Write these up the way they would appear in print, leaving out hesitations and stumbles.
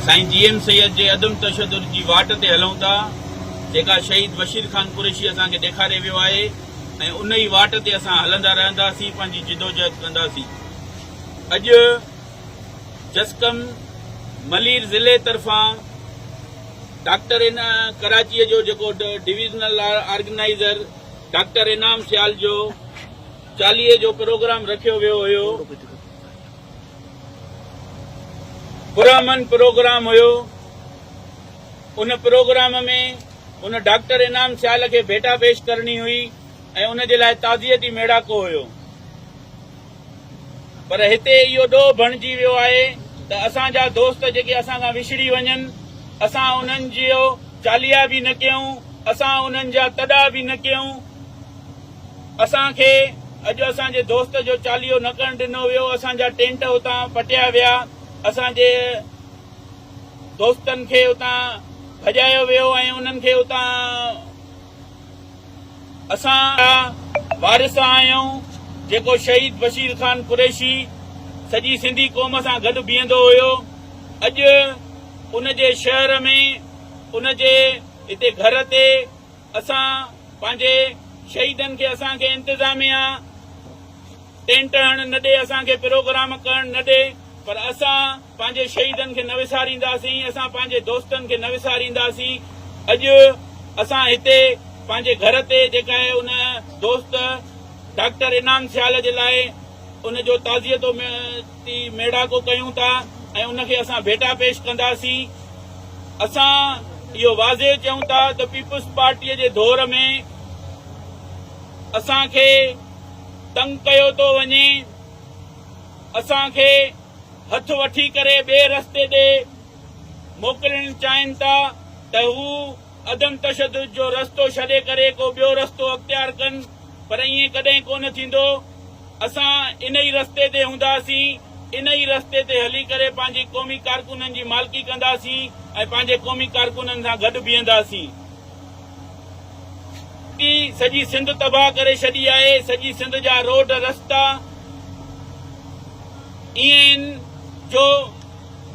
سائين جي ايم سيد جي عدم تشدد جي واٽ تي هلون ٿا، جيڪا شهيد بشير خان قريشي اسان کي ڏيکاري ويو آهي ۽ ان ئي واٽ تي اسان هلندا رهنداسين، پنهنجي جدوجهد ڪنداسين. اڄ جسقم ملير ضلعي طرفان ڊاڪٽر ان ڪراچيء جو جيڪو ڊويزنل آرگنائيزر ڊاڪٽر انعام سيال جو چاليهي جو پروگرام رکيو ويو هيو. پرامن پروگرام هيو. ان پروگرام ۾ ان ڊاڪٽر انعام سيال کي ڀيٽا پيش ڪرڻي هئي ۽ ان جي لاء تعزيتي ميڙاڪو هيو. پر هتي اهو ڏوهه بڻجي ويو آهي ته اسان جا دوست جيڪي اسان کان وڇڙي وڃن، اسان انهن جو چاليها به نه ڪيون، اسان انهن جا تڏا به نه ڪيون. اسان کي اڄ اسان جي دوست جو چاليهو نه ڪرڻ ڏنو ويو، اسان جا ٽينٽ اتان پٽيا ويا، اسان جي دوستن کي اتان ڀڄايو ويو ۽ انهن کي اتان اسان جا وارث آهيون، جيڪو شهيد بشير خان قريشي سڄي سنڌي قوم سان گڏ بيهندو هيو، اڄ ان جي شهر ۾ ان جي هتي گهر تي اسان پنهنجي شهيدن کي اسان کي انتظاميا ٽينٽ هڻڻ نه ڏي اسان کي پروگرام ڪرڻ نه ڏي پر اسان پنهنجي شهيدن کي نه وسارينداسين اسان پنهنجي دوستن کي نه وسارينداسين اڄ اسان هتي پنهنجي گهر تي جيڪا آهي ان دوست ڊاڪٽر انعام سيال جي لاء ان جو تعزيتو تي ميڙاڪو ڪيون ٿا ۽ ان کي اسان ڀيٽا پيش ڪنداسين. اسان اهو واضح چئون ٿا ته پيپلز پارٽيء جي دور ۾ اسان کي تنگ ڪيو ٿو وڃي، اسان کي هٿ وٺي ڪري ٻئي رستي ڏي موڪلڻ چاهين ٿا ته هو عدم تشدد جو رستو ڇڏي ڪري ڪو ٻيو رستو اختيار ڪن پر ائين ڪڏهن ڪونه ٿيندو. اسان ان ئي رستي تي هونداسين، ان ئي رستي تي هلي ڪري پنهنجي قومي ڪارڪنن جي مالڪي ڪنداسين ۽ پنهنجي قومي ڪارڪنن سان گڏ بيهنداسين. سڄي سنڌ تباهه ڪري ڇڏي آهي، سڄي سنڌ جا روڊ رستا ائين آهن جو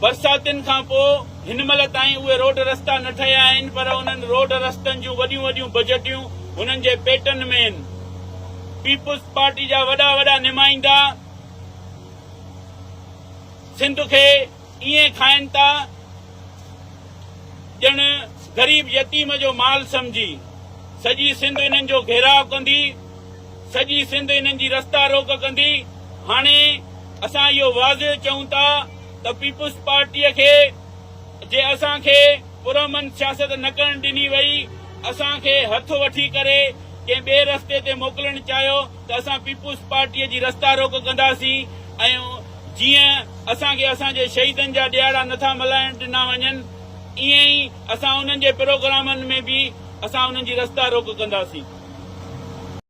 برساتين کان پوء هن مهل تائين اهي روڊ رستا نه ٺهيا آهن پر انهن روڊ رستن جون وڏيون وڏيون بجيٽيون هنن جي پيٽن ۾ آهن. پيپلز پارٽي جا وڏا وڏا نمائندا سنڌ کي ائين کائن ٿا ڄڻ غريب يتيم جو مال سمجهي سڄي سنڌ انهن جو گهيراء ڪندي، سڄي سنڌ انهن جي رستا روڪ ڪندي. هاڻي اسان اهو واضح چئون ٿا ته پيپلز پارٽيء کي جي اسان کي پرامن سياست نه ڪرڻ ڏني وئي، اسان کي هٿ وٺي ڪري ڪنهن ٻئي رستي تي موڪلڻ چاهيو ته اسان پيپلز پارٽيء جي رستا روڪ ڪنداسين ۽ جيئن اسان کي اسان جي شهيدن جا ڏهاڙا نٿا ملهائڻ ڏنا وڃن ائين ئي اسان انهن جي پروگرامن ۾ به اسان انهن جي رستا روڪ ڪنداسين.